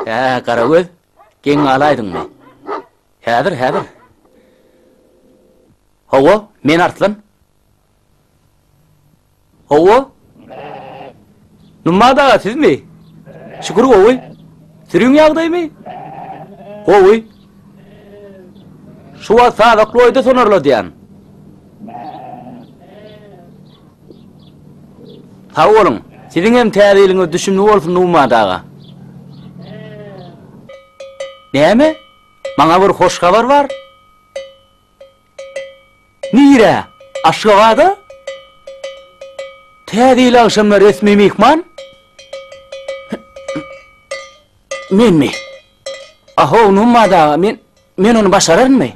Hä, Garagöz, geň galaýdyňmy? Häzir, häzir. Hawa, men Arslan. Hawa. Nummat aga, sizmi? Şükür gowy. Sürüň ýagdaýmy? Gowy. Şu wagt sazakly oýda sonarladýan. Sag boluň. Siziň hem täze ýylyňyz düşümli bolsun Nugmat aga. Näme? Maňa bir hoş habar bar. Nirä? Aşgabada? Täze ýyl agşamyna resmi myhman? Menmi? Ahow, Nummat aga, men men ony başararynmy?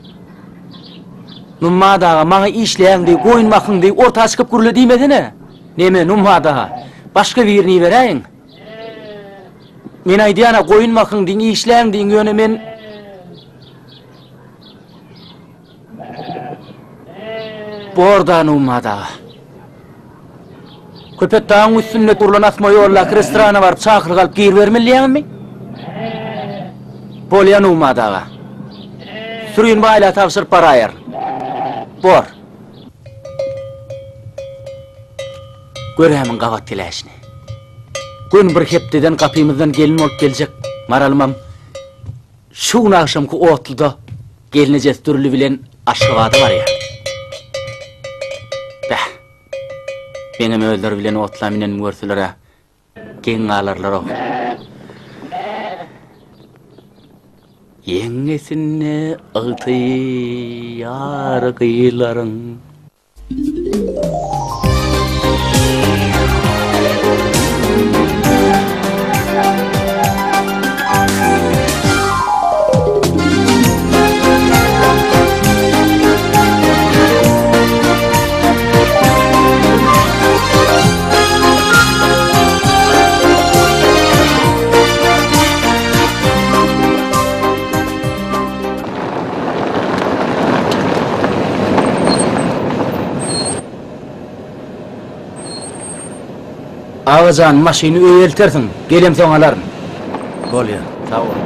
Nummat aga, maňa işleýäň diý, goýun bakyň diý, orta çykyp gürle diýmesene. Neme, Nummat aga, başga birini iberäýiň. Men aýdýan-a, goýun bakyň diýiň, işläň diýiň, ýöne men... Bor-da, Nummat aga. Köpetdagyň üstünde gurlan asma ýoldaky restorana baryp çakylyk alyp giribermeli diýýäňizmi? Bolýa Nugmat aga. Sürini baýla tabşyryp baraýaryn. Bor. Görämiň gabat geläýşini. Gün bir hepdeden gapymyzdan gelin bolup geljek Maralymam şu gün agşamky otluda gelnejesi Dürli bilen Aşgabada barýar. Bäh. Meňem özleri bilen otla minenimi görseler-ä, geň galarlar-ow. Ýeňňesinde ygtyýar gylaryň. Agajan maşyny öýe eltersiň, gelemsoň alaryn. Bolýa, sag bol.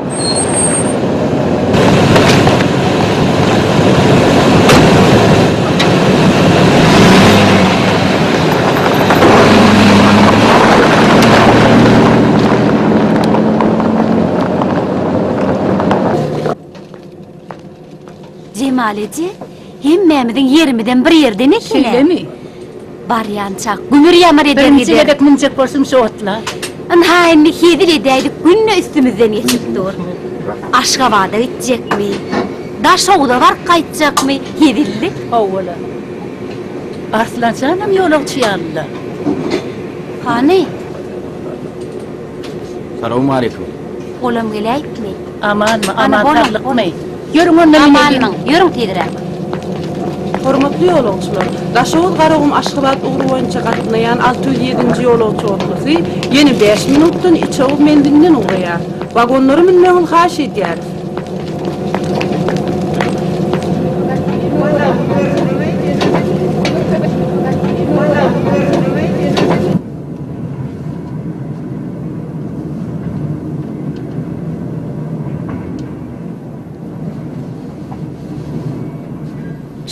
Jemal eje, hemmämiziň ýerimizem bir ýerden eken-ä. Şeýlemi? Barýançak gümür-ýamyr eder Birinji gider. gezek münjek bolşum şu otla. Ynha indi hezil edäýdik günde üstümizden geçip dur. Aşgabada gitjekmi? Daşoguza baryp gaýtjakmy? Hezillik. Hawa-la. Arslan janam ýolagçy ýaly-la. Hany? Salowmaleýkim. Olam geläýipmi? Amanmy, Hany, aman boluň, saglykmy? boluň. Ýörüň onda Amanmyň, ýörüň tizräk. Hormatly ýolagçylar! Daşoguz-Garagum-Aşgabat ugry boýunça gatnaýan 607-nji ýolagçy otlusy ýene bäş minutdan Içoguz menzilinden ugraýar. Wagonlara münmegiňizi haýyş edýäris.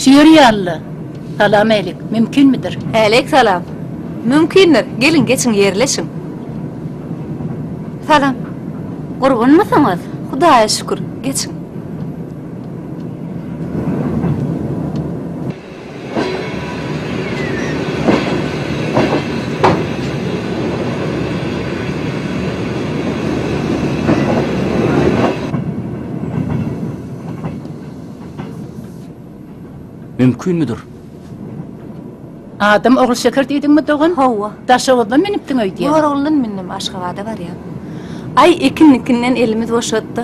Şu ýeri ýaly-la. Salam-älik, mümkinmidir? Äleýk salam. Mümkindir. Geliň, geçiň, ýerleşiň. Salam. Gurgunmysyňyz? Hudaýa şükür. Geçiň. Mümkinmidir? Adym Ogulşeker diýdiňmi dogan? Hawa. Daşoguzdan münüpdiň öýdýän. Göroglydan mündüm, Aşgabada barýan. Aý, ekin-dikinden elimiz boşatdy.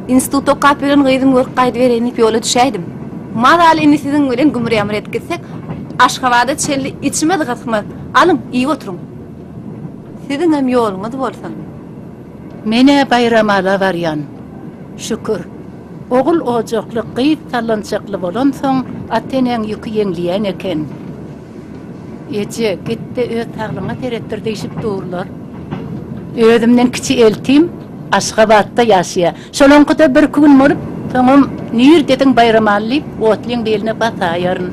Institutda okap ýören gyzymy görüp gaýdybereýin diýip ýola düşäýdim. Mazaly indi siziň bilen gümür-ýamyr edip gitsek, Aşgabada çenli içimiz gysmaz. Alyň, iýip oturyň. Siziňem ýoluňyz bolsun. Men-ä Baýramala barýan. Şükür. Ogul ojakly, gyz sallançakly bolansoň, ata-enäň ýüki ýeňleýän eken. Eje, git-de öz saglygyňa seretdir diýşip durlar. Özümden kiçi eltim. Aşgabatda ýaşaýar. Şolaňkyda birki gün bolup, soňam nirdesiň Baýramaly diýip, otlyň beline basaýaryn.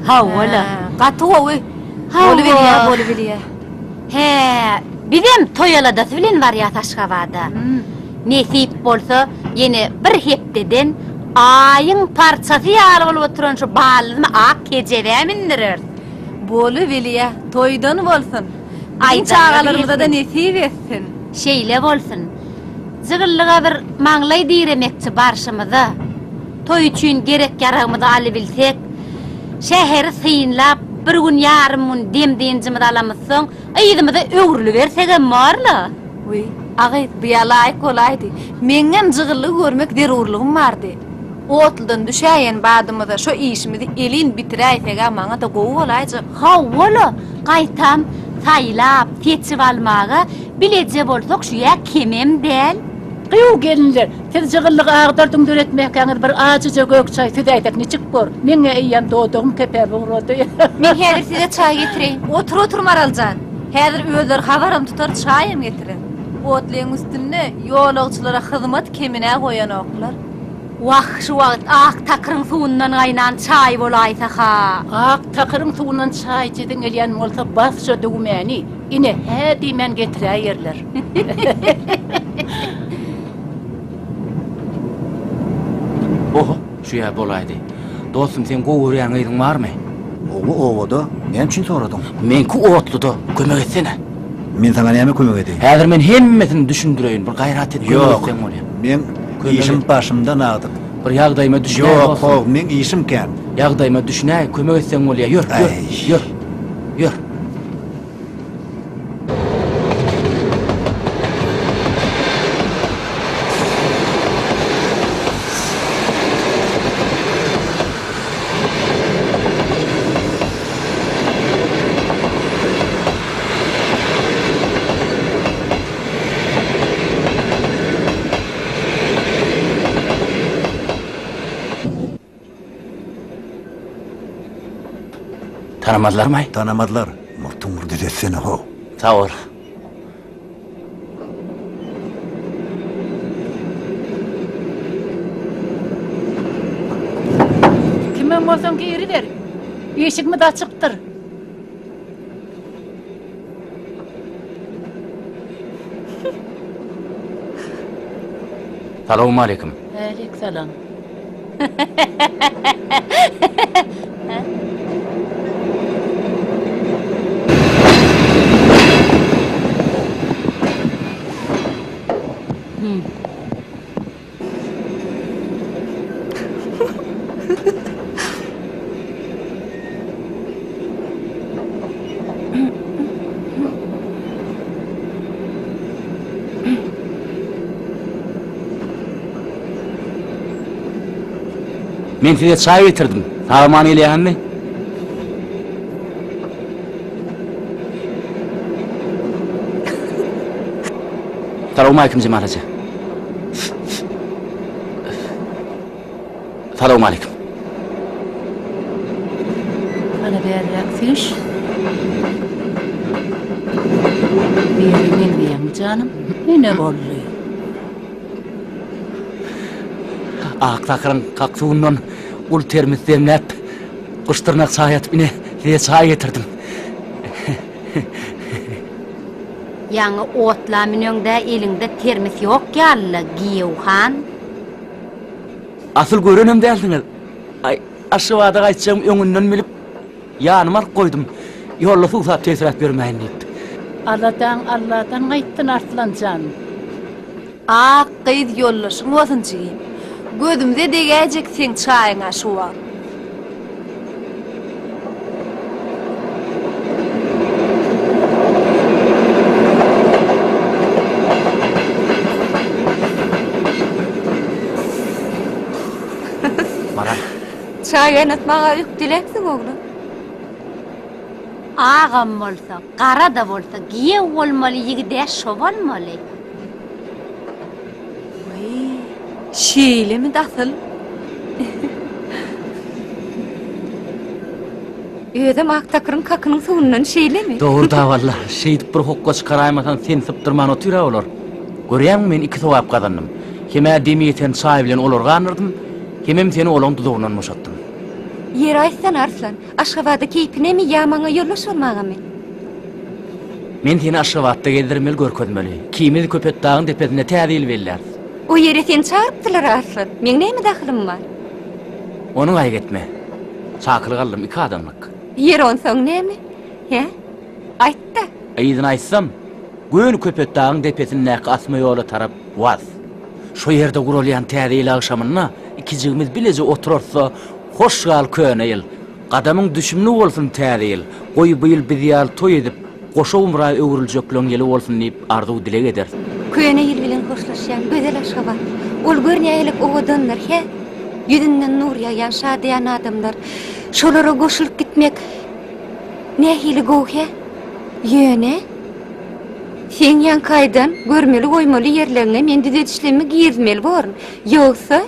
Hawa-la. Gaty gowy. Hawa. Bolubilýär, bolubilýär. Hä, bizem toý aladasy bilen barýas Aşgabada. Nesip bolsa, ýene bir hepdeden Aýyň parçasy ýaly bolup oturan şu ballymy ak kejebä mündüreris. Bolubilýär. Toýdan bolsun. Biziň Aýdanlar çagalarymyza-da ýetsin. nesip etsin. Şeýle bolsun. Jygyllyga bir maňlaý diremekçi barşymyza, toý üçin gerek-ýaragymyzy alybilsek, şäheri synlap, bir gün, ýarym gün dem-dynjymyzy alamyzsoň, yzymyza öwrülibersegem bor-la. Wiý, a gyz, bu-ýa laýyk bolaýdy. Meňňem jygyllygy görmek zerurlygym bardy. Otludan düşäýen badymyza şo işimizi elin bitiräýseg-ä maňa-da gowy bolaýjak. Hawa-la, gaýtam, saýlap, seçip almaga bileje bolsak şu-ýa kemem däl. Gyýw, gelinler, siz jygyllygy agdardyň döretmäkäňiz bir ajyja gök çaý süzäýsek niçik bor? Meň-ä eýýäm dodagym kepäp ugrady. Men häzir size çaý getireýin. Otur, otur, Maral jan. Häzir özleri habaram tutar, çaýam getirer. Otlyň üstünde ýolagçylara hyzmat kemin-ä goýanoklar. Wah, şu wagt ak takyryň suwundan gaýnan çaý bolaýsa-ha! Ak takyryň suwundan çaý içesiň gelýän bolsa bas şo düwmäni, ine, hä diýmän getiräýerler. Oho, şu-ýa bolaýdy. Dostum, seň gowy görýän gyzyň barmy? Hawa, obada. Näme üçin soradyň? Meňki otluda, kömek etsene. Men saňa näme kömek edeýin? Häzir men hemmesini düşündireýin, bir gaýrat et, kömek Ýok, etseň bolýar. meň Kömek işim et. başymdan agdyk. Bir ýagdaýyma düşünäý, Ýok, dostum. how, meň işim kän. Ýagdaýyma düşünäý, kömek etseň bolýar. Ýör, ýör, Äý. ýör, ýör. Tanamazlarmy? Tanamazlar. Murtuň bir düzetsene how. Sag bol. Kimem bolsaň giriber. Işigimiz açykdyr. Salowmaleýkim. Äleýk salam. Men size çaý getirdim. Sag-aman gelýäňizmi? Salowmaleýkim Jemal eje. Salowmaleýkim. Hany bärräk süýş. Birine meňzeýäňmi janym? Ine boldy. Ak takyryň kak suwundan gul termis demläp, guşdyrnak çaý atyp ine size çaý getirdim. Ýaňy otla müneňde eliňde termis ýok ýaly-la, giýew han. Asyl görenem dälsiňiz. Aý, Aşgabada gaýtjagymy öňünden bilip, ýanyma alyp goýdum. Ýolda suwsap tebsiräp ýörmäýin diýip. Aladaň Alladan gaýtsyn, Arslan jan. Ak gyz ýoldaşyň bolsun jigim. Gözümize degäýjek seň çaýyňa şu wagt. Maral. Çaý gaýnatmaga ökdeläpsiň oglan. Agam bolsa, gara-da bolsa, giýew bolmaly ýigid-ä şo bolmaly. Wiý, şeýlemidi asyl? Özem Aktakyryň kakynyň suwundan şeýlemi? Dogry-da walla, şeýdip bir hokga çykaraýmasaň seni sypdyrman otyr-a olar. Görýäňmi men iki sogap gazandym. Hem-ä demi ýeten çaý bilen olary gandyrdym, hemem seni olaň duzagyndan boşatdym. Ýeri aýtsana Arslan, Aşgabada keýpinemi ýa maňa ýoldaş bolmagamy? Men seni Aşgabatda gezdirmeli, görkezmeli. Ikimiz Köpetdagyň depesinde täze ýyl belläris. O ýere seni çagyrypdylar Arslan. Meň näme dahylym bar? Ony gaýgy etme. Çakylyk aldym, iki adamlyk. Ýeri onsoň näme? Hä? Aýt-da. Yzyny aýtsam, göni Köpetdagyň depesindäki asma ýola tarap waz. Şo ýerde guralýan Täze ýyl agşamynda ikijigimiz bileje oturarys-da, Hoş gal, köne ýyl! Gadamyň düşümli bolsun, Täze ýyl! Goý, bu ýyl biz ýaly toý edip, goşa gumra öwrüljekleň ýyly bolsun diýip arzuw-dileg ederis. Köne ýyl bilen hoşlaşýan gözel Aşgabat. Ol gör nähili owadandyr, hä? Ýüzünden nur ýagýan şadyýan adamlar. Şolara goşulyp gitmek nähili gowy, hä? Ýöne, seň ýaňky aýdan görmeli-goýmaly ýerleriňe men düzedişlerimi girizmeli borun. Ýogsa,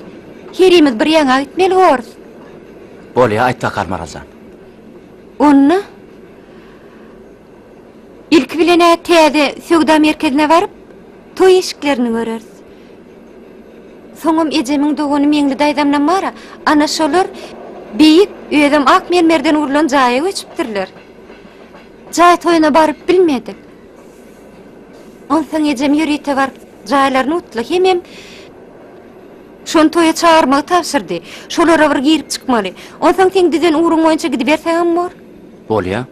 herimiz bir ýaňa gitmeli borus. Bolýa, aýt bakalym, Maral jan. Onda, ilki bilen-ä täze söwda merkezine baryp, toý eşiklerini göreris. Soňam ejemiň dogany Meňli daýzamdan bar-a, ana şolar beýik, özem ak mermerden gurlan jaýa göçüpdirler. Jaý toýuna baryp bilmedik. Onsoň ejem ýörite baryp jaýlaryny gutla hemem şony toýa çagyrmagy tabşyrdy. Şolara bir girip çykmaly. Onsoň seň düzen ugruň boýunça gidiberseňem bor. Bolýa.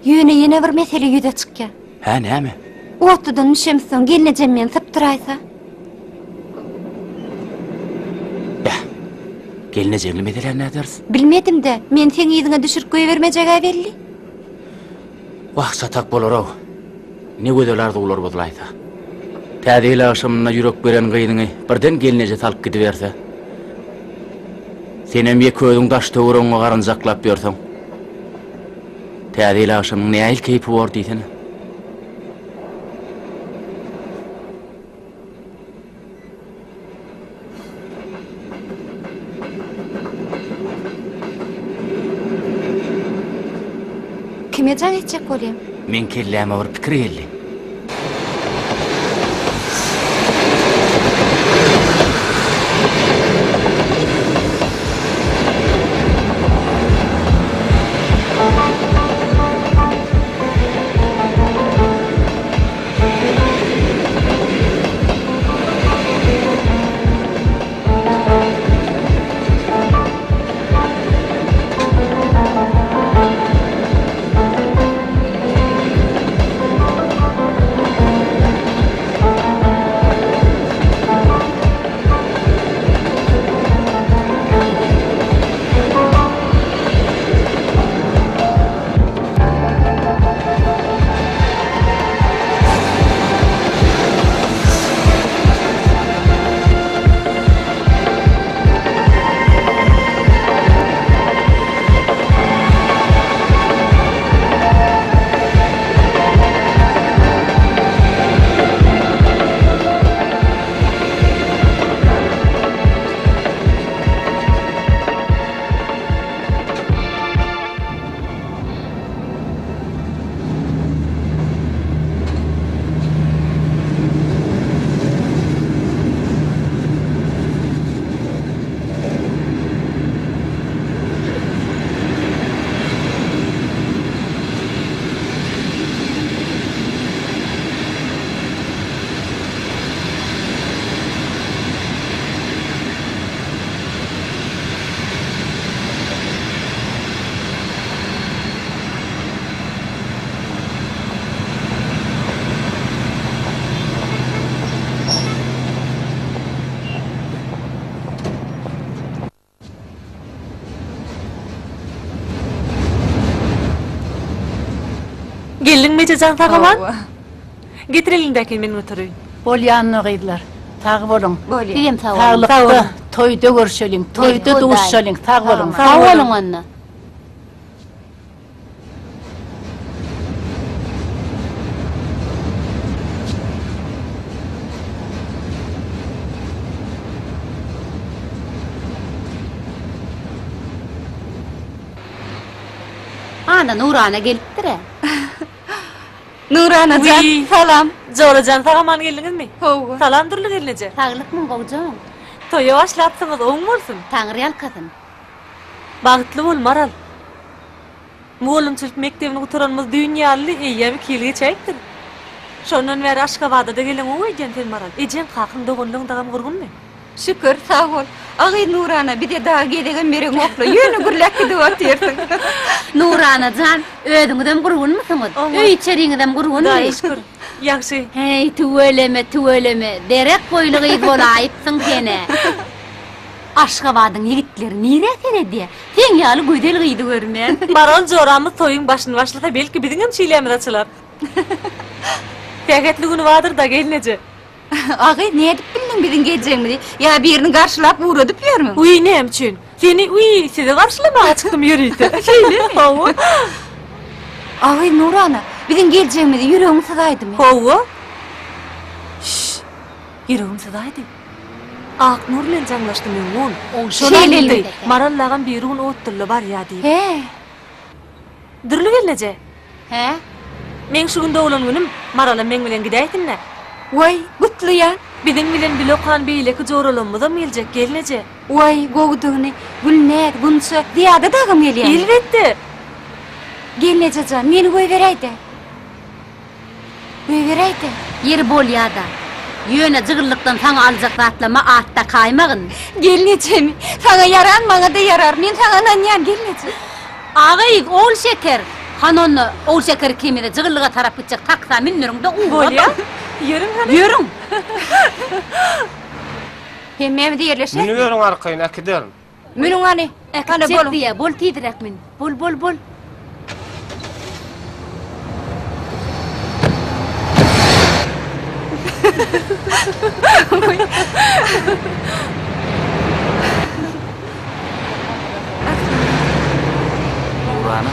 Ýöne ýene bir mesele ýüze çykýar. Hä, näme? Otludan düşemsoň gelnejem meni sypdyraýsa. Bäh. Gelnejeňli meseläni näderis? Bilmedim-dä, meni seň yzyňa düşürip goýbermejeg-ä belli. Wah, çatak bolar-ow. Ne gözel arzuwlar bozlaýsa. Täze ýyl agşamynda ýürek beren gyzyňy birden gelneje salyp gidiberse. Senem ýeke özüň daş-töweregiňe garynjaklap ýörseň. Täze ýyl agşamynyň nähili keýpi bor diýsene. Kime jaň etjek bolýaň? Meň kelläme bir pikir geldi. Geldiňmi ejejan sag-aman? Getir eliňdäkini men götereýin. Bolýanyna gyzlar. Sag boluň. Bolýa. Sizem sag boluň. Saglykda, toýda görşeliň, toýda duşalyň. Sag boluň. Sag boluň onda. Ana, Nurana gelipdir-ä. Nurana jan, Wiý. salam. Jora jan sag-aman geldiňizmi? Hawa. Salam Dürli gelneje. Saglykmyň gowjamyň? Toýa başlapsyňyz, oň bolsun. Taňry ýalkasyn. Bagtly bol, Maral. Mugallymçylyk mekdebini gutaranymyz düýn ýalydy, eýýäm iki ýyl geçäýipdir. Şondan bäri Aşgabada-da geleňok öýdýän sen, Maral. Ejeň, kakaň, doganlaň dagam gurgunmy? Şükür, sag bol. A gyz Nurana, bize dagy gezegem bereňok-la, ýöne gürläp gidip otyrsyň. Nurana jan, özüňizem gurgunmysyňyz? Öý-içeriňizem gurgunmy? Hudaýa şükür, ýagşy. Heý, tüweleme, tüweleme, derek boýly gyz bolaýypsyň sen-ä. Aşgabadyň ýigitleri nirä seredýä? Seň ýaly gözel gyzy görmän. Maral joramyz toýuň başyny başlasa, belki biziňem çilämiz açylar. Sähetli güni bardyr-da, gelneje. A gyz, nädip bildiň biziň geljegimizi? Ýa birini garşylap ugradyp ýörmüň? Wiý, näme üçin? Seni, wiý, sizi garşylamaga çykdym ýörite. Şeýlemi? Hawa. A gyz, Nurana, biziň geljegimizi ýüregiň syzaýdymy? Hawa. Şşş! Ýüregim syzaýdy. Aknur bilen jaňlaşdym öňňun. Şol aýtdy, Maral agam birigün otdulla barýa diýip. Hä? Dürli gelneje. Hä? Meň şu gün doglan günüm, Maralam meň bilen gidäýsin-dä. Waý, gutlaýan. Biziň bilen bile okan beýleki joralarymyzam geljek, gelneje. Waý, gowudygyny, Gülnäz, Gunça, Zyýada dagam gelýämi? Elbetde. Gelneje jan, meni goýberäý-dä. Goýberäý-dä. Ýeri bolýa-da. Ýöne jygyllykdan saňa aljak zatlama at dakaýmagyn. Gelnejemi, saňa ýaran maňa-da ýarar. Men saňa ynanýan, gelneje. A gyz, Ogulşeker! Hany onda, Ogulşeker ikimizi jygyllyga tarap gitjek taksa mündüriň-de ugradyň. Bolýa. Ýörüň hany. Ýörüň. Hemmämiz ýerleşeris. Münüberiň arkaýyn, äkiderin. Münüň hany. Hany Äkitjek boluň. diýýä, bol tizräk mün. Bol, bol, bol. Nurana,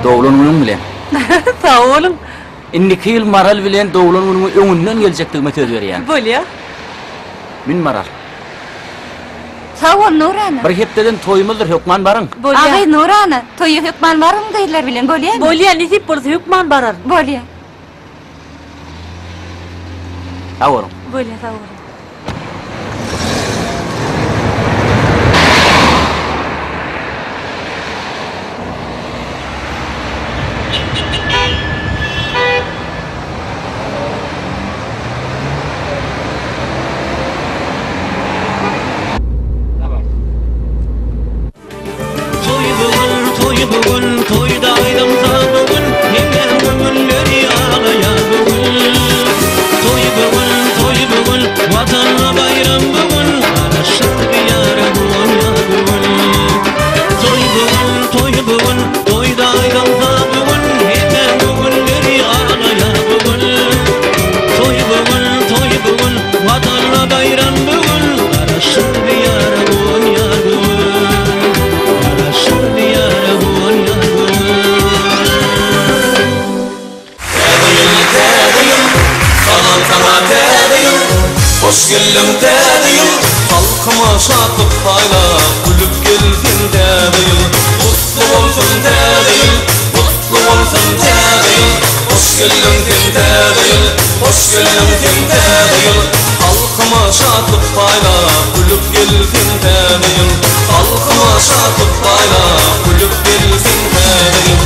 doglan günüň bilen. Sag boluň. Indiki ýyl Maral bilen doglan günüňe öňünden geljekdigime söz berýän. Bolýa. Mün Maral. Sag bol Nurana. Bir hepdeden toýumyzdyr hökman baryň. Bolýa. Agy Nurana, toýa hökman baryň gyzlar bilen bolýamy? Bolýa nesip bolsa hökman bararyn. Bolýa. Sag boluň. Bolýa sag boluň. Toý bu gün, toý bu gün, toýda aýdym-saz bu gün, Hemmäň köňülleri aglaýar bu gün. Toý bu gün, toý bu gün, Watana baýram bu gün, Garaşsyz Diýara guwanýar bu gün. Toý bu gün, toý bu gün, toýda aýdym-saz bu gün, Hemmäň köňülleri aglaýar bu gün. Toý bu gün, toý bu gün, Watana baýram bu gün, Garaşsyz Diýara guwanýar bu gün. Garaşsyz Diýara guwanýar bu gün. Täze ýyl, täze ýyl, salam saňa täze ýyl, Hoş geldiň täze ýyl, halkyma şatlyk paýlap, Gülüp gelsin täze ýyl, gutly bolsun täze ýyl, Gutly bolsun täze ýyl, hoş geldiň sen täze ýyl, Hoş geldiň sen täze ýyl, halkyma şatlyk paýlap, Gülüp gelsin täze ýyl, halkyma şatlyk paýlap, Gülüp gelsin täze ýyl.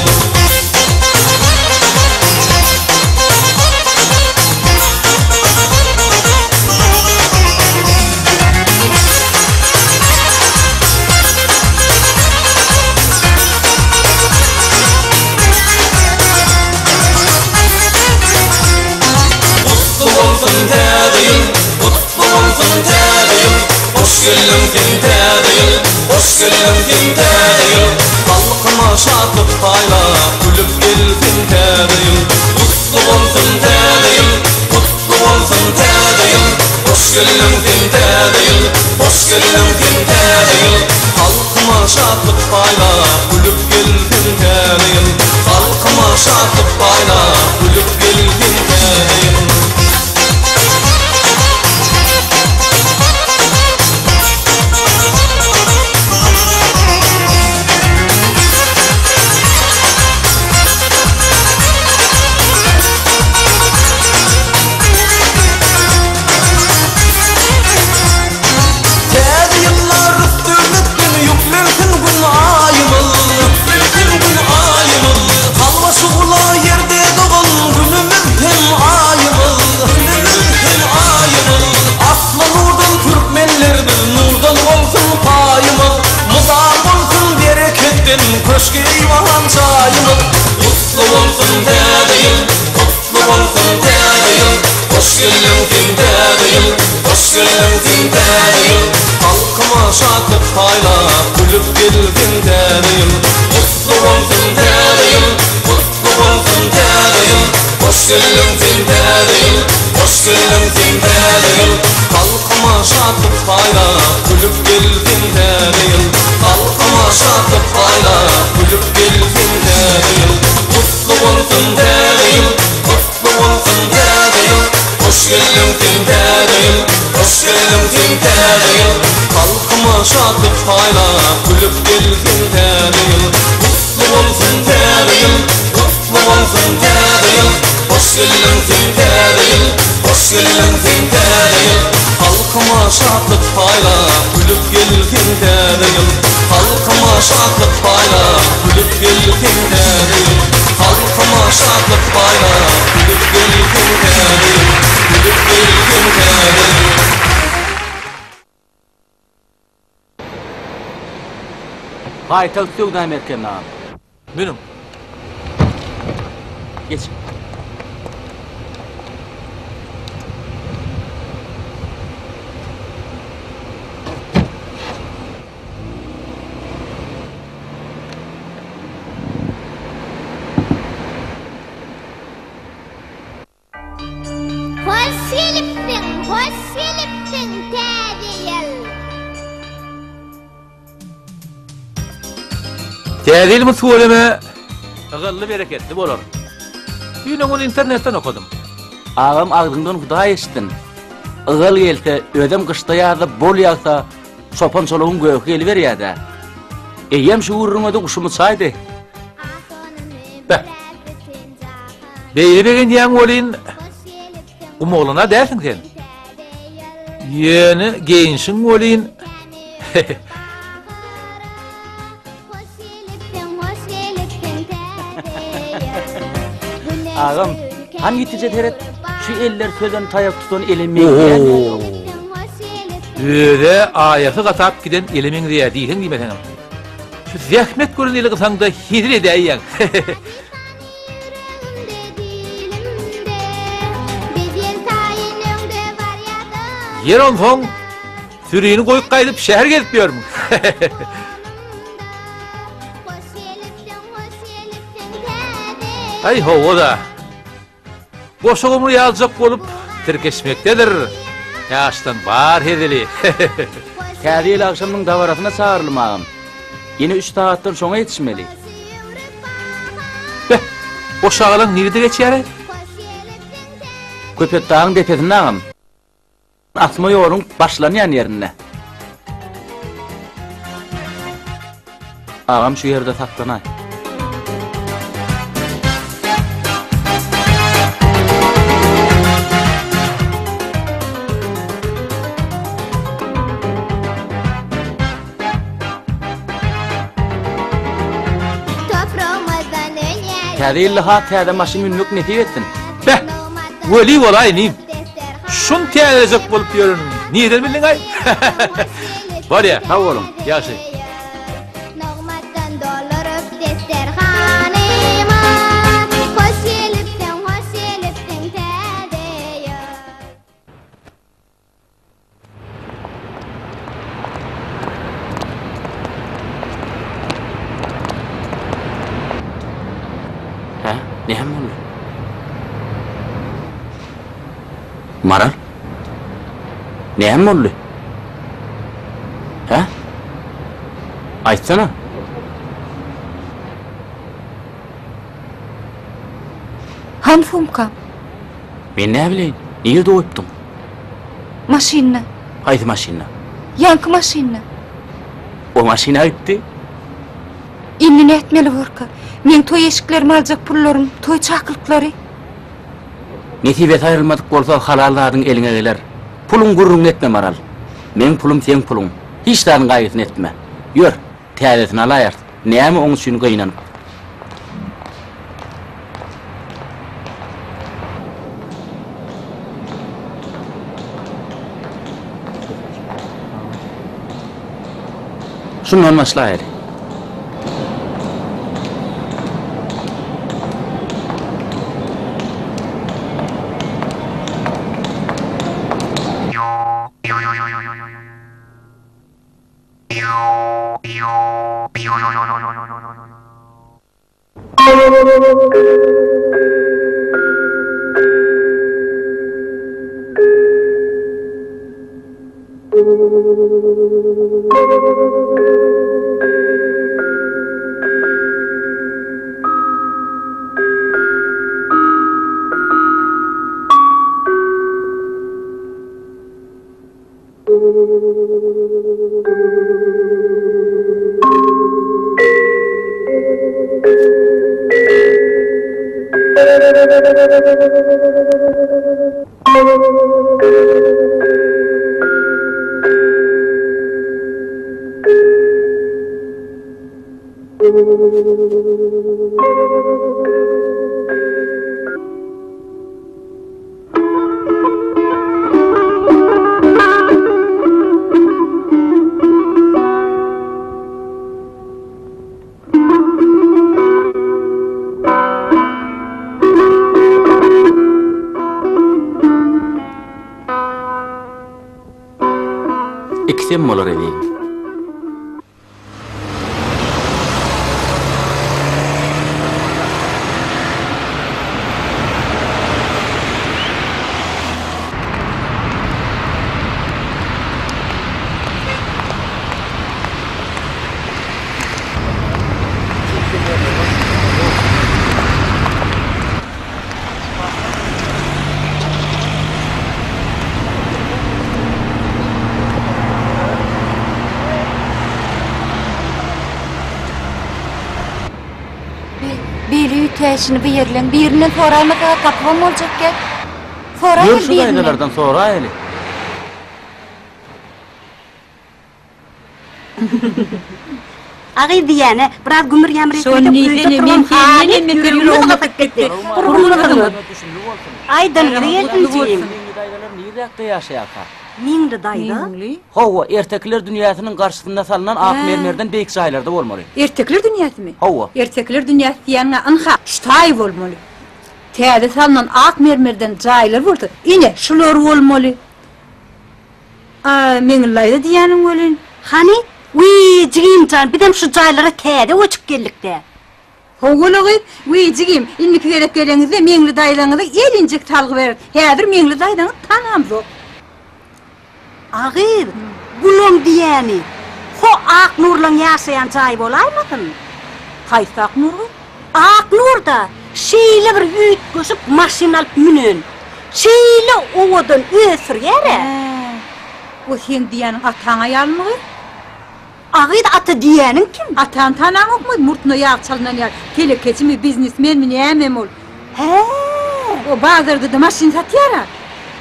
Gutly bolsun täze ýyl, gutly bolsun täze ýyl, Hoş geldiň sen täze ýyl, hoş geldiň sen täze ýyl, Halkyma şatlyk paýlap, gülüp gelsin täze ýyl. Gutly bolsun täze ýyl, gutly bolsun täze ýyl, Hoş geldiň sen täze ýyl, hoş geldiň sen täze ýyl, Halkyma şatlyk paýlap, gülüp gelsin täze ýyl. Halkyma şatlyk paýlap, gülüp gelsin täze ýyl. şatlyk paýlap, gülüp gelsin täze ýyl. Gutly bolsun täze ýyl, gutly bolsun täze ýyl, Hoş geldiň sen täze ýyl, hoş geldiň sen täze ýyl. Halkyma şatlyk paýlap, gülüp gelsin täze ýyl. Halkyma şatlyk paýlap, gülüp gelsin täze ýyl. Gutly bolsun täze ýyl, gutly bolsun täze ýyl, Hoş geldiň sen täze ýyl, hoş geldiň sen täze ýyl. Halkyma şatlyk paýlap, gülüp gelsin täze ýyl. Gutly bolsun täze ýyl, gutly bolsun täze ýyl, Hoş geldiň sen täze ýyl, hoş geldiň sen täze ýyl. Halkyma şatlyk paýlap, gülüp gelsin täze ýyl. Halkyma şatlyk paýlap, gülüp gelsin täze ýyl. Halkyma şatlyk paýlap, gülüp gelsin täze ýyl. Gülüp gelsin täze ýyl. Paýtagt söwda merkezine agam. Münüň. Geç. Hoş gelipsiň, hoş gelipsiň Täze ýyl! Täze ýylymyz tüweleme ygally bereketli bolar. Düýn ony internetden okadym. Agam agzyňdan Hudaý eşitsin. Ygal gelse, özem gyşda-ýazda bol ýagsa, çopan-çolugyň göhi geliberýär-dä. Eýýäm şu gürrüňe-de guşum uçaýdy. Beh. Beýle begenýäň welin, gumoglan-a dälsiň sen. Ýöne geýinişiň welin, Agam, han ýitije seret, şu eller sözen taýak tutan ele meňzeýärmi? Öze aýasy gatap giden ele meňzeýär diýseň diýmeseňem. Şu zähmet gören eli gysaňda hezil edäýýäň. Ýer onsoň sürini goýup gaýdyp şäher gezip ýörmüň. Aý hawa-da. Goşa gumry ýaljak bolup tirkeşmekdedir ýaşdan bar hezili. Täze ýyl agşamynyň dabarasyna çagyrylym agam. Ýene üç sagatdan şoňa ýetişmeli. Beh, o şagalaň nirede geçýär-eý? Köpetdagyň depesinde agam. Asma ýoluň başlanýan ýerinde. Agam şu ýerde saklanaý. Täze ýylda has täze maşyn münmek nesip etsin. Beh, weli bolaý inim. Şuny täzelejek bolup ýörenimi nireden bildiň-aý? Bolýa. Sag boluň. Ýagşy. Hä? Näme boldy? Maral? Näme boldy? Hä? Aýtsana. Han sumkam? Men näbileýin? Nirede goýupdyň? Maşynda. Haýsy maşynda? Ýaňky maşynda. O maşyn-a gitdi. Indi nätmeli borka? Meň toý eşiklerimi aljak pullarym, toý çakylyklary. Nesibesi aýrylmadyk bolsa halal zadyň eliňe geler. Puluň gürrüňini etme Maral. Meň pulum seň puluň. Hiç zadyň gaýgysyny etme. Ýör, täzesini alaýarys. Näme oň üçin gynanyp. Şundan başlaýaly. Ikisem bolar ezizim. Beýle üýtgäýşini bu ýerleň birinden soraýmasaga tapybam boljak gel. Soraý Ýör şu birinden. daýzalardan soraýaly. Agyz diýýäne, biraz gümür-ýamyr Şony etmesek öýde diýsene, oturbam men senden halys hem beter ýüregimiz ýüregim gysyp gysyp gitdi. gitdi. Gurgunsyňyz. Aýdanyňyzy gelsin Gutly jigim. bolsun. Meňli daýzalar niräkde ýaşaýarka? Meňli daýza? Hawa, ertekiler dünýäsiniň garşysynda salnan ak mermerden beýik jaýlarda bolmaly. Ertekiler dünýäsimi? Hawa. Ertekiler dünýäsi diýýäniň-ä ynha, şu taý bolmaly. Täze salnan ak mermerden jaýlar bolsa, ine, şular bolmaly. A, Meňli daýza diýýäniň welin. Hany, wiý, jigim jan, bizem şu jaýlara täze göçüp geldik-dä. Hawa-la gyz, wiý, jigim, indiki gezek geleňizde Meňli daýzaňyzy elinjik salgy berin. Häzir Meňli daýzaňy tanamzok. A gyz, bulaň diýýäni, ho Aknurlaň ýaşaýan jaýy bolaýmasyn? Haýsy Aknur gyz? Aknur-da şeýle bir üýtgeşik maşyn alyp münen. Şeýle owadan öz sürýär-ä. Hä, o seň diýýäniň ataň aýalymy gyz? A gyz ata diýýäniň kim? Atany tanaňokmy, murtuna ýag çalynan ýaly, telekeçimi, biznesmenmi, nämemi ol? Hä. O bazarda-da maşyn satýar-a.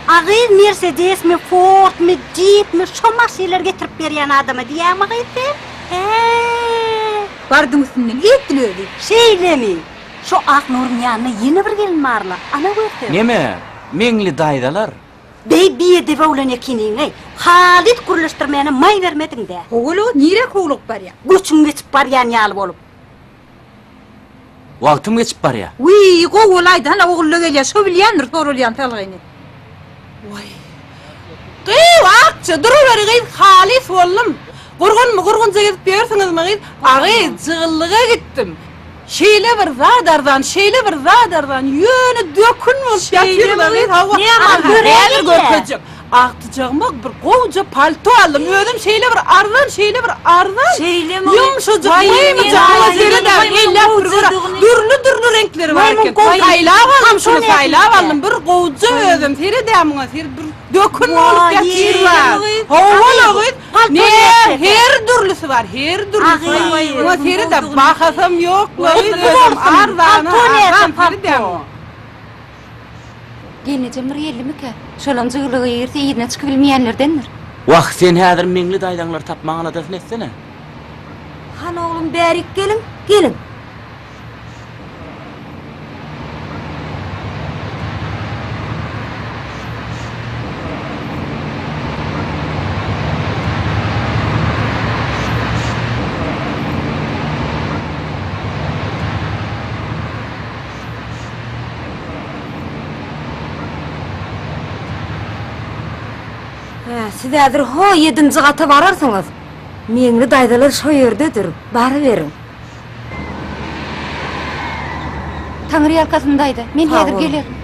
A gyz Mersedesmi, Fordmy, Jipmi, şo maşynlary getirip berýän adama diýýäňmi gyz sen? Hä. Bardyň üstünden edil özi. Şeýlemi? Şo Aknuryň ýanynda ýene bir gelin barla, ana görseň. Neme, Meňli daýzalar? Beý biedep oglan ekeniňeý. Halys gürleşdirmäne maý bermediň-dä. Howul-a, nirä howlugyp barýaň? Göçüň geçip barýan ýaly bolup. Wagtym geçip barýa. Wiý, gowy bolaýdy, hana Ogulla gelýär, şo bilýändir soralýan salgyny. Waý. Gyýw, Akja, duraweri gyz, halys boldum. Gurgunmy, gurgunja gezip ýörsüňizmi gyz? A gyz, jygyllyga gitdim. Şeýle bir zat arzan, şeýle bir zat arzan, ýöne dökün bolup ýatyrlar gyz, hawa. Häzir görkezjek. Agtyjagyma bir gowja palto aldym. Özem şeýle bir arzan, şeýle bir arzan. Şeýlemi? Ýumşajyk, mymyjak, muňa sered-ä, elläp bir gör. Dürli-dürli reňkleri bar eken. Saýlap aldym şuny, saýlap aldym. Bir gowja özem, sered-ä muňa, ser bir dökün bolup ýatyrlar. Hawa-la gyz. Ne, her dürlüsi bar, her dürlüsi bar. Muňa sered-ä, bahasam ýok-la gyz, özem arzana, arzan, sered-ä muňa. Gelnejem bir geldimikä? Şolam jygyllyga girse yzyna çykybilmeýänlerdendir. Wah, sen häzir Meňli daýzaňlary tapmaň aladasyny etsene. Hany oglum bärik geliň, geliň. Hä, siz häzir ho ýedinji gata bararsyňyz. Meňli daýzalar şo ýerdedir, baryberiň. Taňry ýalkasyn daýza, men häzir gelerin.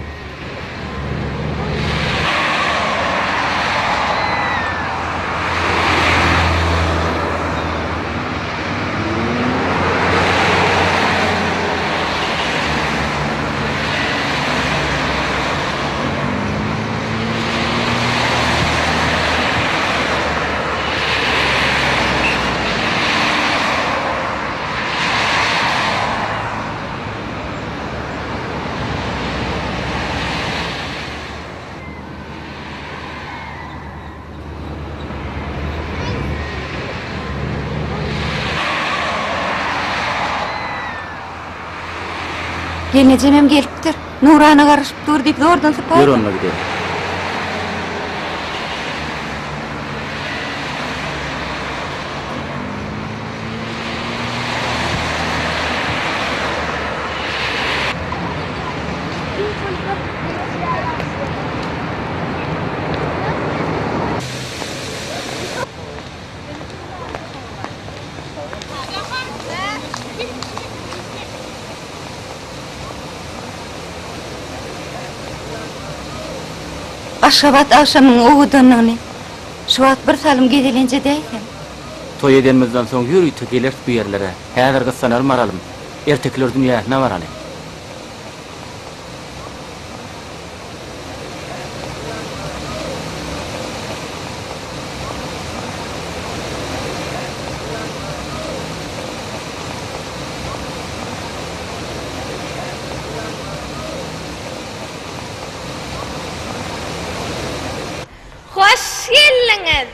Gelnejemem gelipdir. Nurana garaşyp dur diýip zordan sypaýdym. Ýör onda gidelim. Aşgabat agşamyň owadanlygyny şu wagt bir salym gezelenç edäýsem. Toý edenimizden soň ýörite geleris bu ýerlere. Häzir gyssanalym baralym. Ertekiler dünýäsine baraly. Hoş geldiňiz!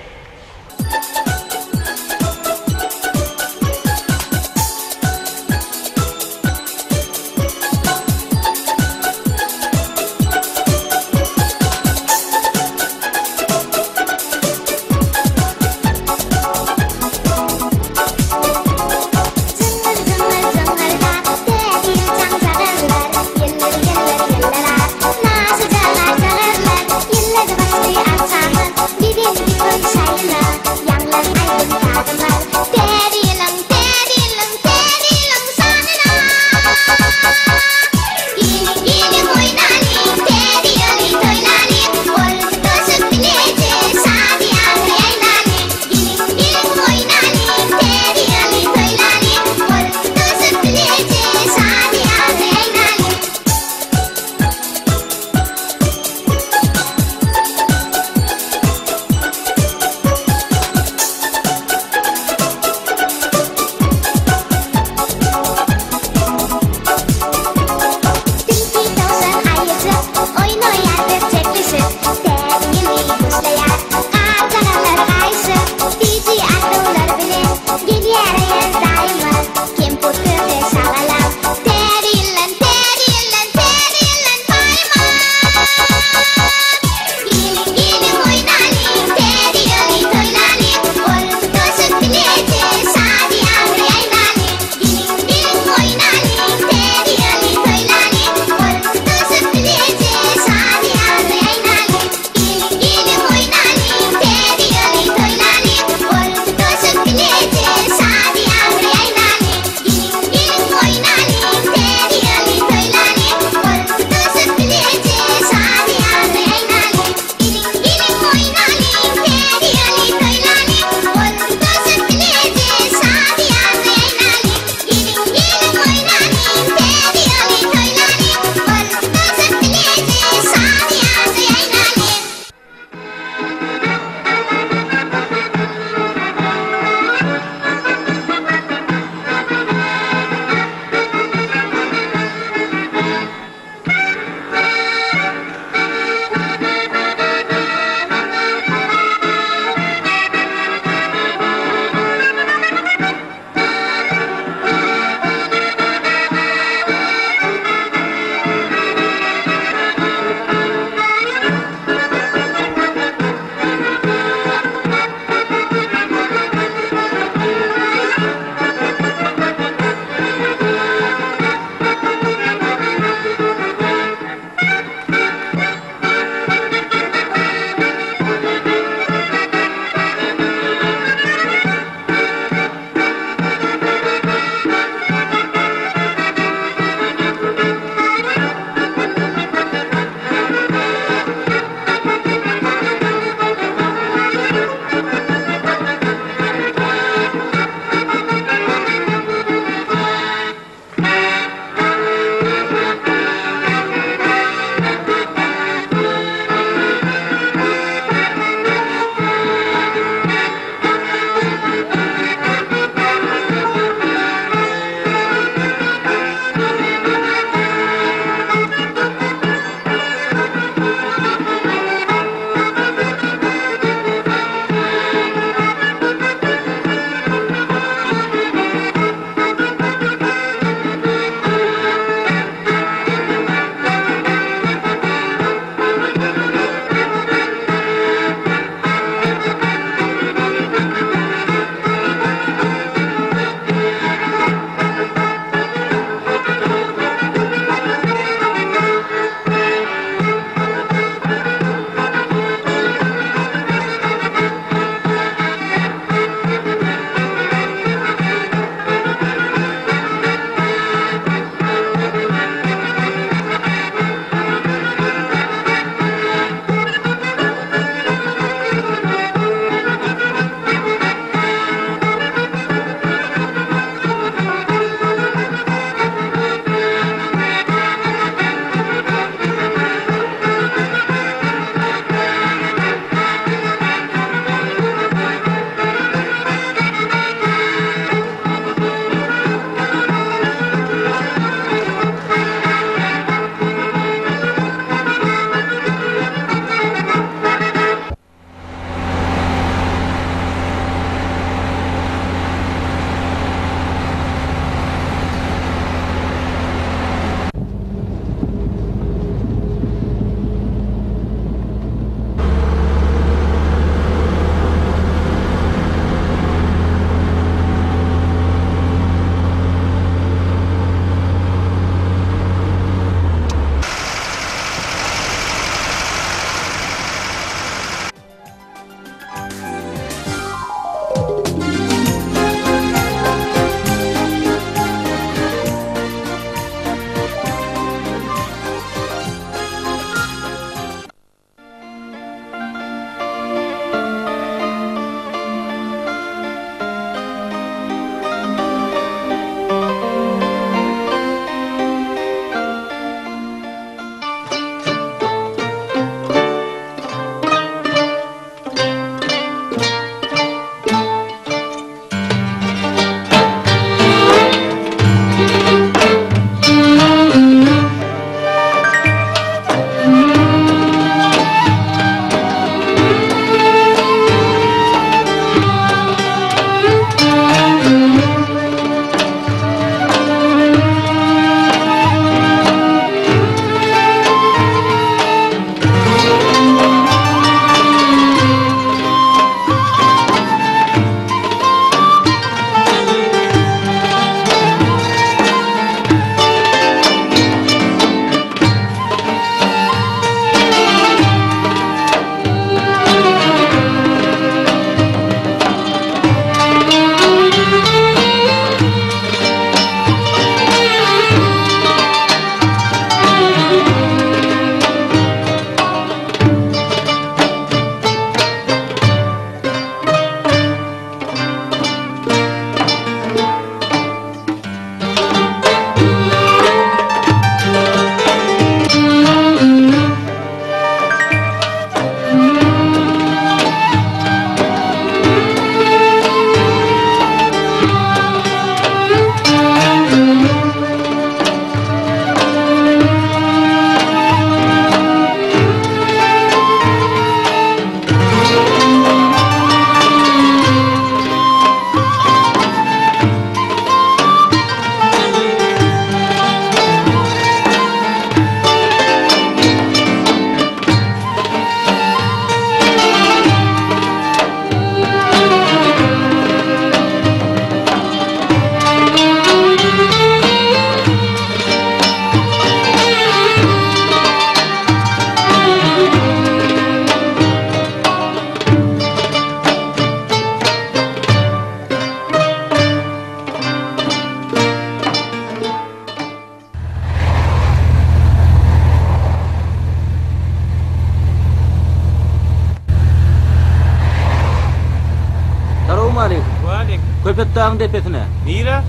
Köpetdagyň depesine. Nirä?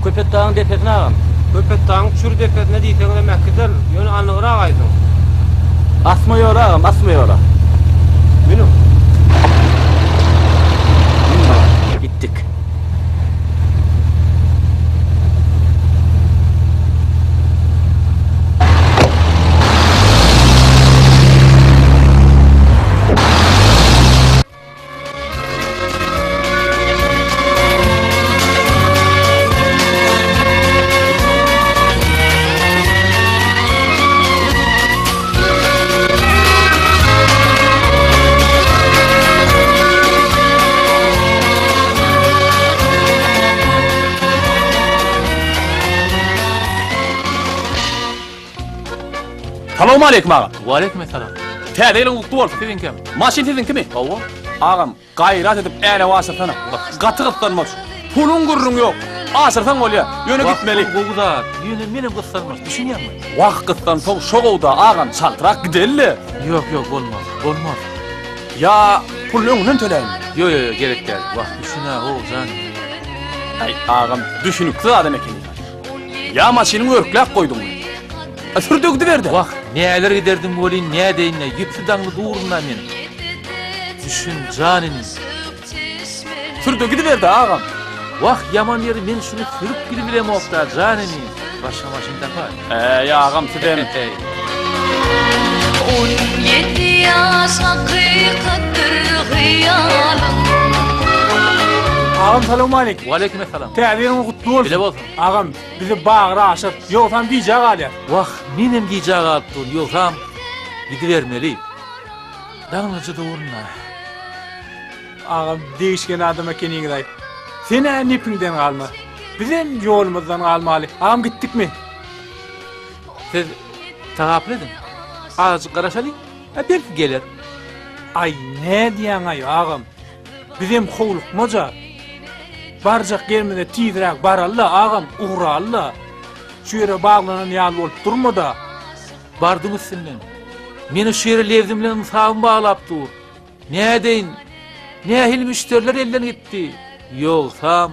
Köpetdagyň depesine agam. Köpetdagyň çür depesine diýseňizem äkiderin, ýöne anygrak aýdyň. Asma ýola agam, asma ýola. Münüň. Mün agam. Gitdik. Salowmaleýkim agam. Waleýkim essalam. Täze ýylyň gutly bolsun. Siziňkem. Maşyn siziňkimi? Hawa. Agam, gaýrat edip änew aşyrsana. Gaty gyssanmaç. Puluň gürrüňi ýok. Aşyrsaň bolýa. Ýöne gitmeli. Wah, gowy zat. Ýöne menem gyssanmaç, düşünýäňmi? Wah, gyssansaň şo gowda, agam, çaltrak gideli-le. Ýok, ýok, bolmaz. Bolmaz. Ýa puluny öňünden töläýinmi? Ýok, ýok, ýok, gerek däl. Wah, düşün-ä, how, jan. Aý, agam, düşüniksiz adam ekeniň. Ýa maşynyňy örkläp goýduňmy? A sür-de gidiber-dä. Wah, näler giderdim welin, nädeýin-ä, ýüpsi daňly durun-a men. Düşün, jan inim. Sür-de gidiber-dä, agam. Wah, ýaman ýeri men şuny sürüp gidibilemok-da, jan inim. Başga maşyn tapaý. Äý, agam, sizem. 17 ýaş hakykatdyr hyýalyň. Agam salowmaleýkim. Waleýkim essalam. Täze ýylyňyz gutly bolsun. Bile bolsun. Agam, bizi bagra aşyr. Ýogsam gijä galýas. Wah, menem gijä galyp durun, ýogsam gidibermeli. Daňlyja durun-da. Agam, degişgen adam ekeniňiz-aý. Sen-ä nepiňden galma. Bizem ýolumyzdan galmaly. Agam gitdikmi? Siz tagapyl ediň. Azajyk garaşalyň, a belki geler. Aý, nädýäň-aý, agam? Bizem howlukmaja. Barjak ýerimize tizräk baraly-la, agam, ugraly-la. Şu ýere baglanan ýaly bolup durma-da. Bardyň üstünden. Meni şu ýere lebzim bilen ynsabym baglap dur. Nädeýin? Nähili müşderiler elden gitdi? Ýogsam.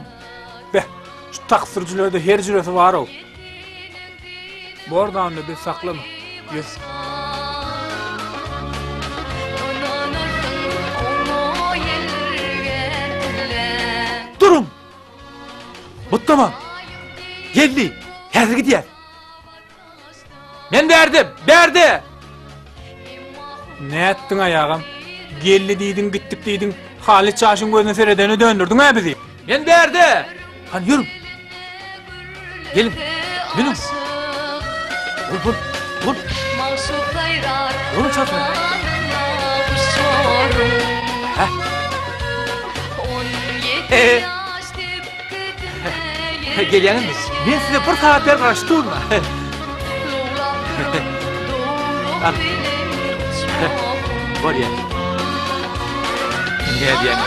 Beh, şu taksi sürüjilerde her jüresi bar-ow. Bor-da onda bizi saklama. Ýör. Duruň! Butdama! Geldi! Häzir gidýär. Men bärde, bärde! Nätdiň-aý agam? Geldi diýdiň, gitdik diýdiň, Halyt çaşyň gözüne seredene döndürdiň-ä bizi. Men bärde! Hany ýörüň. Geliň, münüň. Bol, bol, bol. Boluň çatma. Hä? Gelýäňizmi? Men size bir sagat bäri garaşyp durun. Al. Bolýar. Nädýäň?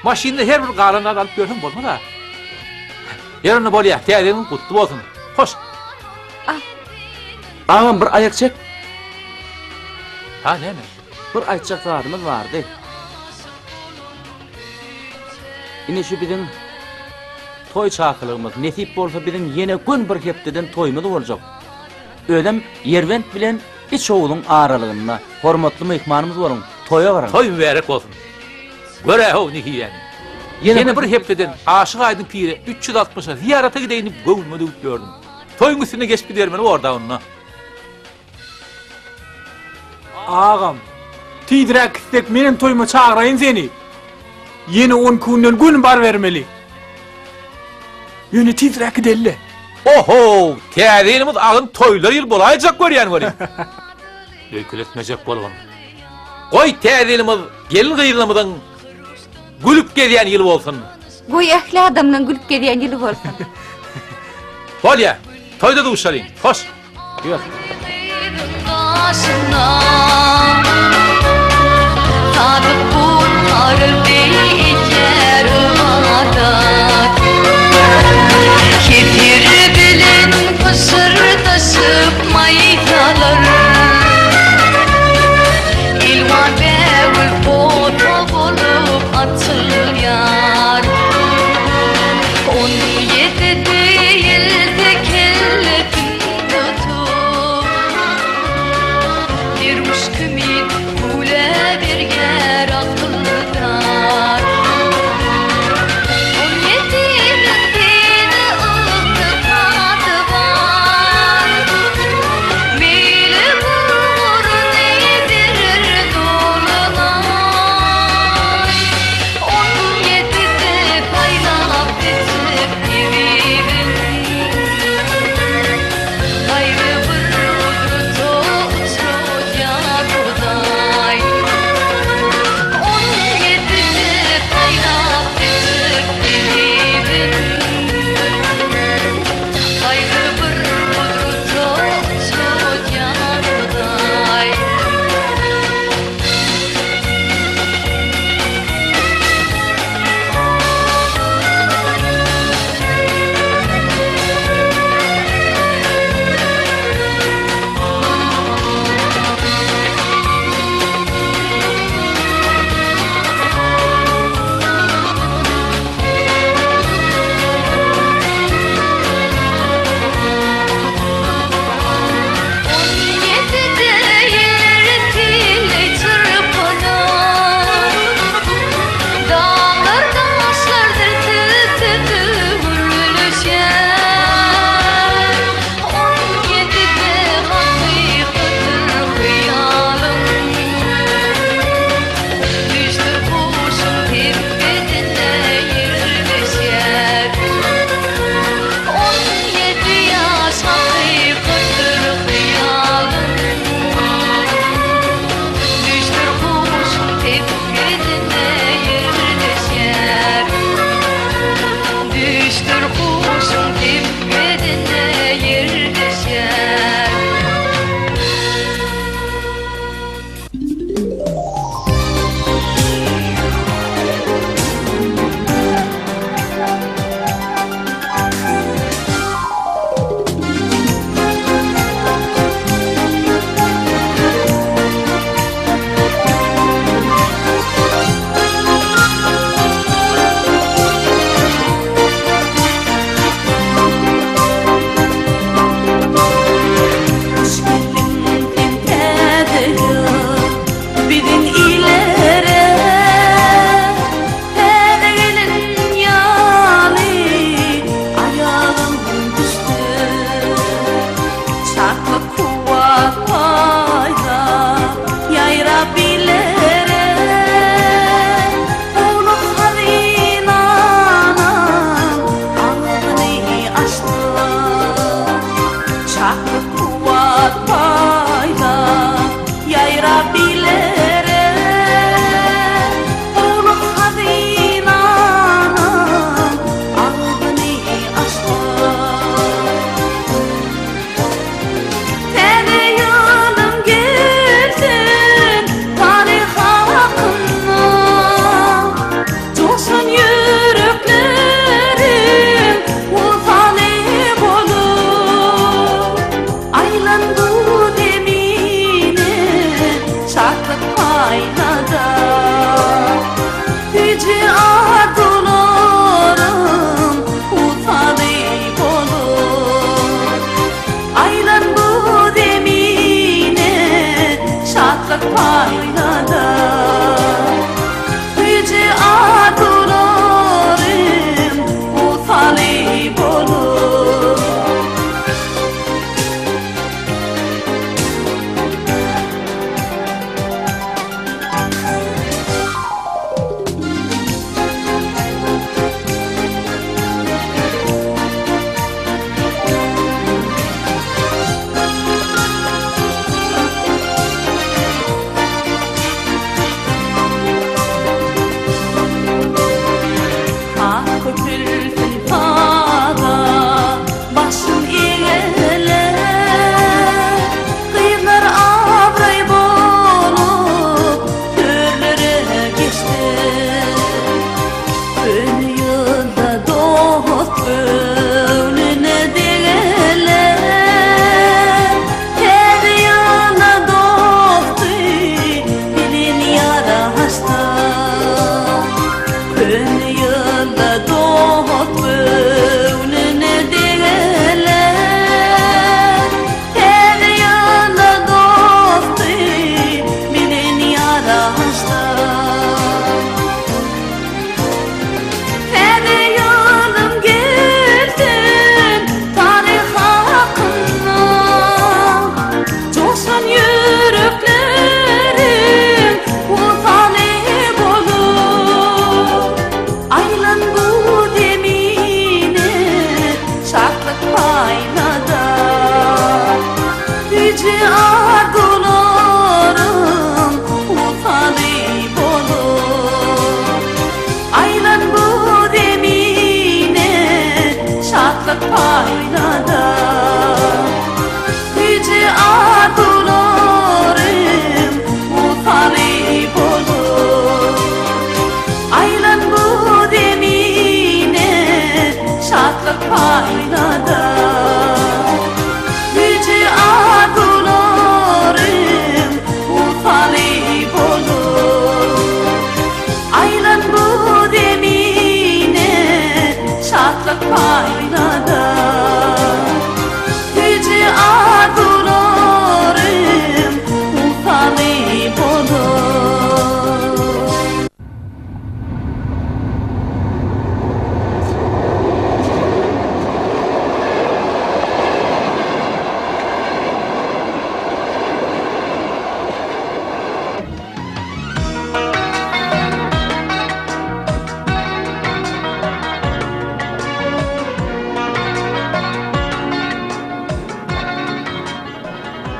Maşynda her bir galan zat alyp ýörseň bolmaz-a. Ýör onda bolýar. Täze ýylyň gutly bolsun. Hoş. Agam bir aýak çek. Ha, näme? Bir aýtjak zadymyz bardy. Ine şu biziň toý çakylygymyz. Nesip bolsa biziň ýene gün bir hepdeden toýumyz boljak. Özem Ýerbent bilen Içowuzyň aralygynda. Hormatly myhmanymyz boluň, toýa baryň. Toý mübärek bolsun. Gör-ä-how nesibäni. Ýene bir hepdeden Aşyk Aýdyň pire 360-a zyýarata gideýin diýip göwnüme düwüp ýördüm. Toýuň üstünde geçip gidermeli bor-da onda. Agam, tizräk gitsek menem toýuma çagyraýyn seni. Ýene on iki günden göni barybermeli. Ýöne tizräk gideli-le. Ohow, täze ýylymyz agyn toýlar ýyl bolaýjak görýän welin. Öýkeletmejek bolgun. Goý täze ýylymyz gelin-gyzlarymyzyň gülüp gezýän ýyly bolsun. Goý ähli adamlaň gülüp gezýän ýyly bolsun. Bolýa, toýda duşalyň. Hoş. Ýör. arzuwlaryň wysaly bolup. Aýlan bu zemine şatlyk paýlada. Süýji arzuwlarym wysaly bolup. Aýlan bu zemine şatlyk paýlada. Süýji arzuwlarym wysaly bolup. Aýlan bu zemine şatlyk paýlada. Süýji arzuwlarym wysaly bolup.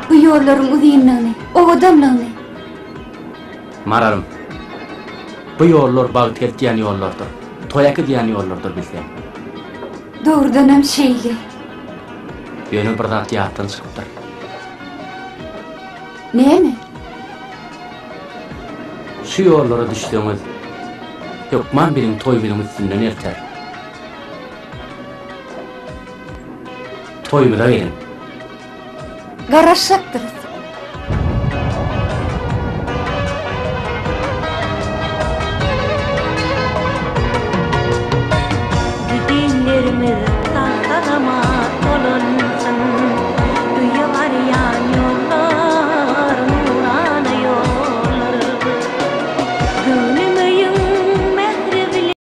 Bu ýollaryň uzynlygyny, owadanlygyny. Maralym, bu ýollar bagt eltýän ýollardyr, toý äkidýän ýollardyr bilseň. Dogrudanam şeýle. Ýöne bir zat ýatdan çykypdyr. Näme? Şu ýollara düşseňiz, hökman biziň toýumyzyň üstünden elter. Toýumyza geliň. Garaşjakdyrys.